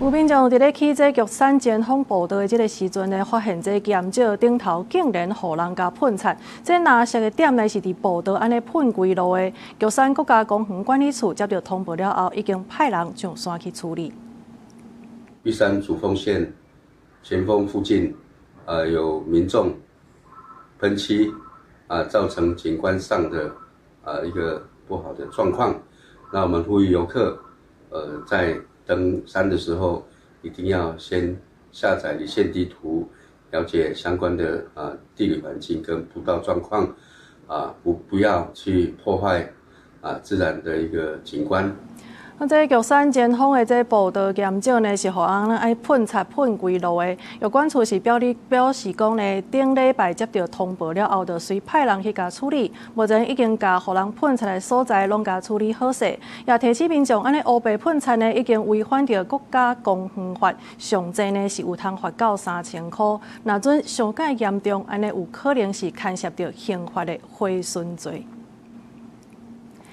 有民眾佇咧去這玉山尖峰步道的這个時陣呢，發現這岩石頂頭竟然予人共噴漆。這藍色的點呢是佇步道按呢噴規路的。玉山國家公園管理處接著通報了後，已經派人上山去處理。玉山主峰線前峰附近，有民眾噴漆，啊，造成景觀上的一個不好的狀況。那我們呼籲遊客，在登山的時候，一定要先下載離線地圖，了解相關的地理環境跟步道狀況，啊不要去破壞自然的一個景觀。啊，這玉山尖峰的這步道岩石呢，是予人愛噴漆噴規路的。玉管處是表示講呢，頂禮拜接著通報了後，就隨派人去共處理。目前已經共予人噴漆的所在攏共處理好勢，也提醒民眾，按呢烏白噴漆呢，已經違反著國家公園法，上濟呢是有通罰到3000箍。若準傷蓋嚴重，按呢有可能是牽涉著刑法的毀損罪。